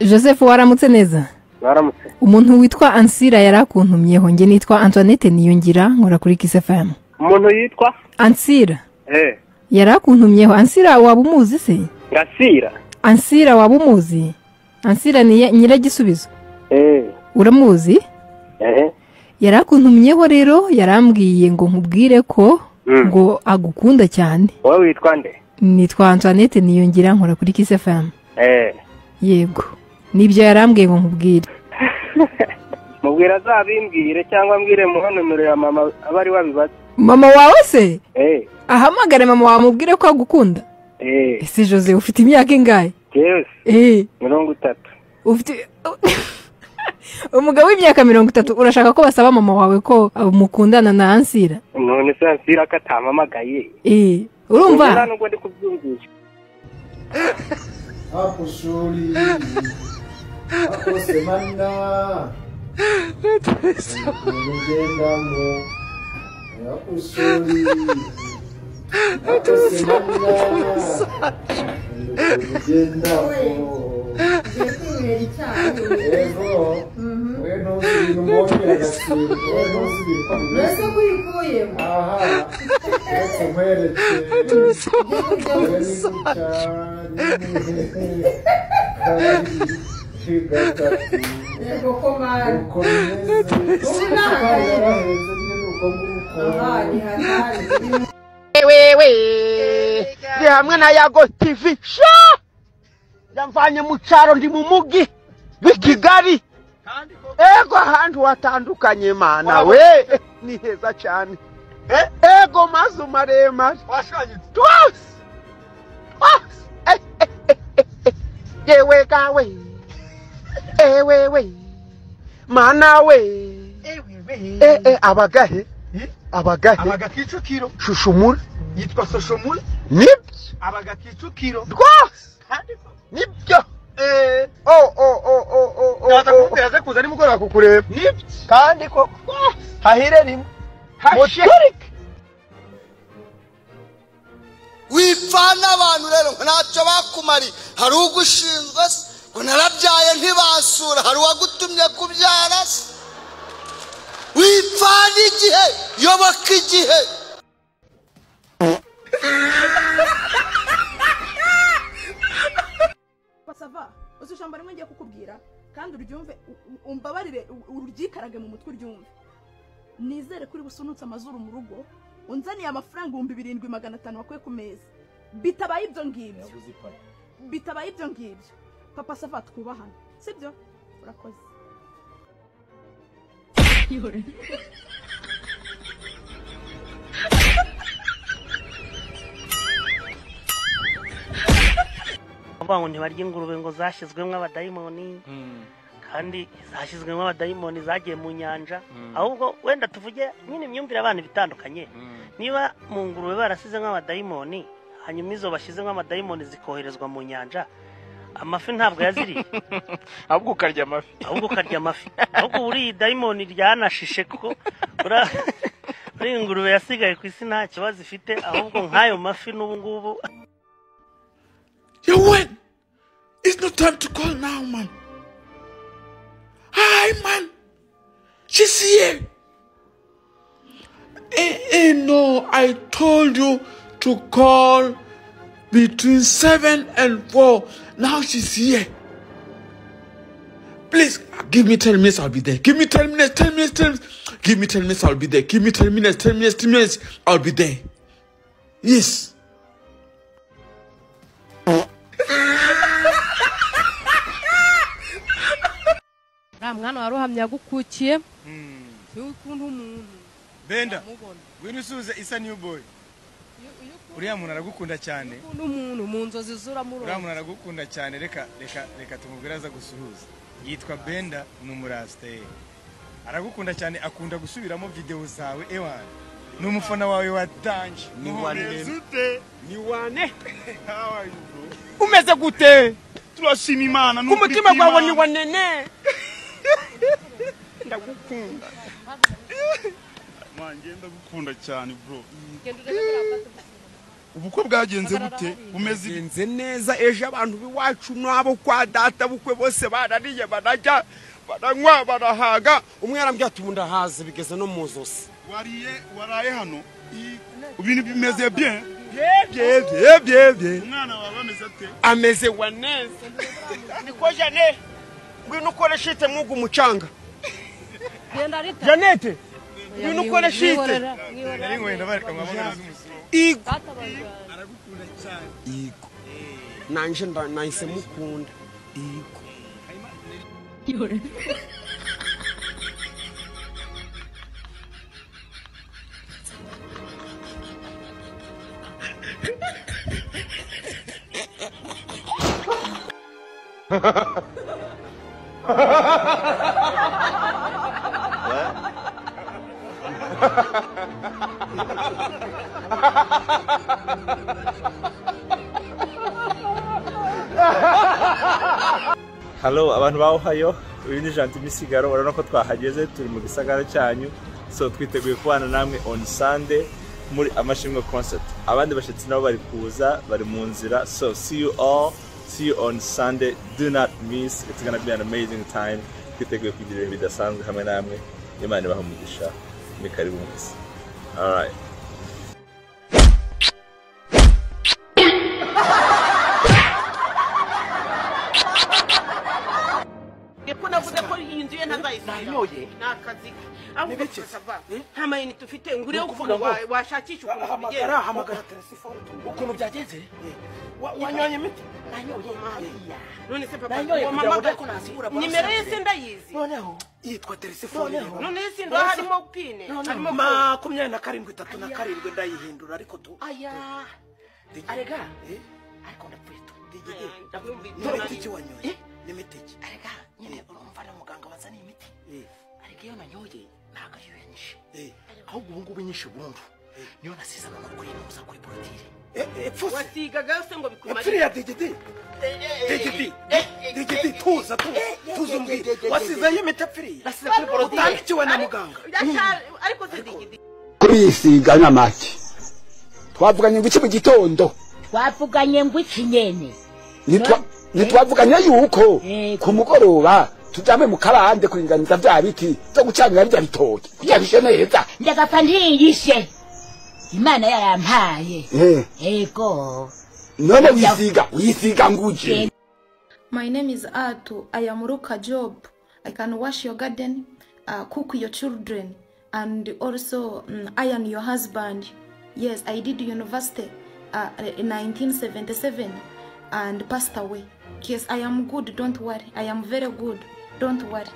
Joseph waramutse neza? Waramutse. Umuntu witwa Ansira yarakuntumyeho, nge nitwa Antoinette Niyongira nkora kuri Kiss FM. Umuntu yitwa Ansira? Yarakuntumyeho. Ansira waba umuzi se? Ngasira. Ansira waba umuzi? Ansira ni Nyiragisubizo. Uramuzi? Yarakuntumyeho rero yarambwiye ngo nkubwire ko ngo agukunda cyane. Wowe witwa nde? Nitwa Antoinette Niyongira nkora kuri Kiss FM. Yego. Nibyo yarambwiye ngo nkubwire. Mubwira azabimbwire cyangwa mbwire muhanumero ya mama abari wabibaza. Mama wawe se? Ahamagare mama wawe mubwire ko agukunda. Ese Jose ufite imyaka ingahe? Yes. 30. Ufite umugabo w'imyaka 30 urashaka ko basaba mama wawe ko mukundana na Ansira? None se Ansira katamamagaye. Urumva? Nubwo ndi kubyumvisha. Apushuri. Akosemana. Ngendamo. Apushuri. Akosemana. Ngendamo. Ego. We ntuzi mbonye agasiba. We ntuzi Mbese kuyikuyemo. Aha. Reka nkwereke. Yego komari. Wewe ndi hamwe na Yago TV sha yamvanye mu cyaro ndi mu mugi w'i Kigali. Ego ahantu hatandukanye mana we ni heza cyane. Ego mazu maremare twose yewe gawe ewewe mana we abagahe abagahe abaga Kicukiro shushumura yitwa Soshomura nibyo abaga Kicukiro rwose nibyo Ndaza kumubwira aze kuza nimugoroba kukureba nibyo kandi koko hahire rimwe muturike wipfana abantu rero ntacyo bakumari hari ugushinzwe se ngo narabyaye ntibasura hari uwagutumye kubyara se wipfana igihe yoboka igihe. Sava uzi ijambo rimwe ngiye kukubwira kandi uryumve umbabarire uryikarage mu mutwe uryumve. Nizere kuri busunutse amazuru mu rugo unzaniye amafaranga 7500 wakuye ku meza. Bitabaye ibyo ngibyo. Bitabaye ibyo ngibyo. Papa Sava twubahana. Sibyo? Urakoze. Ngo ntibarya ingurube ngo zashyizwemo abadayimoni kandi zashyizwemo abadayimoni zagiye mu nyanja. Ahubwo wenda tuvuge nyine imyumvire abantu bitandukanye. Niba mu ngurube barasizemo abadayimoni hanyuma izo bashyizemo abadayimoni zikoherezwa mu nyanja, amafi ntabwo yaziriye ahubwo ukarya amafi, ahubwo ukarya amafi. Ahubwo uri dayimoni ryanashishe kuko uri ingurube yasigaye ku isi nta kibazo ifite, ahubwo nk'ayo mafi n'ubu ngubu. You win. It's no time to call now, man. Hi, man. She's here. No, I told you to call between 7 and 4. Now she's here. Please, give me 10 minutes, I'll be there. Give me 10 minutes, 10 minutes, 10 minutes. Give me 10 minutes, I'll be there. Give me 10 minutes, 10 minutes, 10 minutes, I'll be there. Yes. Mwana waruhamye yagukukiye ukuntu umuntu Benda ngwino usuze isa new boy. Uriya muntu aragukunda cyane. Umuntu mu nzozi zuramurora. Uriya muntu aragukunda cyane reka reka reka tumubwire aza gusuhuza. Yitwa Benda ni umurasite. Aragukunda cyane akunda gusubiramo video zawe ewan. Ni umufana wawe wa danje. Ni wane. Ni wane. How are you bro? Umeze gute? Turashima Imana n'umutima umutima gwawe ni wanene. Ndagukunda. Man, ngenda gukunda cyane bro. Ubukwe bwagenze bute? Bumeze Genze neza. Ejo abantu b'iwacu n'abo kwa data bukwe bose barariye, barajya, baranywa, barahaga. Umwe yarambwiye ati ubu ndahaze bigeze no mu zosi. Wariye, waraye hano, ibintu bimeze bien? Bye bye bye bye. Umwana wawe ameze ate? Ameze wa neza. Niko Jane, ngwino ukore shite mwugu umucanga. Genda Rita. Janete, ngwino ukore shite. Nari ngwenda bareka mwamagara z'umusoro. Igo. Aragukunda cyane. Igo. Nanje nahise mukunda. Igo. Hello abantu ba Ohio, uyu ni Gentil Misigaro, urabona ko twahageze turi mu gisagara cyanyu, so twiteguye kubana namwe on Sunday muri Amashimwe concert. Abandi bashyitsi nabo bari kuza, bari mu nzira, so see you all, see you on Sunday, do not miss, it's gonna be an amazing time. Twiteguye kugira ibihe bidasanzwe hamwe namwe, Imana ibahe umugisha, ni karibu mwese. All right. Ko navuze ko iyi nzu ye ntazayisubira. Nanyoye. Ni akazi ke. Ahubwo tukava nta mayinite ufite ngo urebe ukuntu washakisha ukuntu Hamagara, hamagara telefone ukuntu byagenze. Wanyoye imiti? Nanyoye. None se papa, Nanyoye uwo kugira ngo mama ndebe ko nasibura nimero ye se ndayizi. Noneho yitwa telefone. None se ndo harimo pine, harimo 27 37 ndayihindura ariko tu. Aya. Arega. Ariko ndapfuye tu. N'imiti ki wanyoye? N'imiti ki? Arega nyine urumva na muganga wazaniye imiti. Ariko iyo nanyoye ntabwo ariyo yanyishe. Ahubwo ubu ngubu inyishe burundu. Niyo nasize no kuri nuza kuri borotire. Wasigaga se ngo bikumare. Epfiriya digidi. Digidi. Digidi tuza tuza. Tuza umbwire. Wasizeyo imiti epfiriya. Nasize kuri borotire. Utandikiwe na muganga. Ariko se digidi. Kurisiga nyamaki. Twavuganye ngo iki mu gitondo? Twavuganye ngo iki nyene? Nitwavuganye yuko ku mugoroba tujame mu kabande kuringaniza vya biti vyo gucanira birya bitoki kugira bishe neza. Ndagapfa ntiyishe. Imana yarampaye. Ego. None wisiga nguje. My name is Atu. I am Ruka Job. I can wash your garden, cook your children, and also iron your husband. Yes, I did university in 1977 and passed away. Yes, I am good, don't worry. I am very good, don't worry.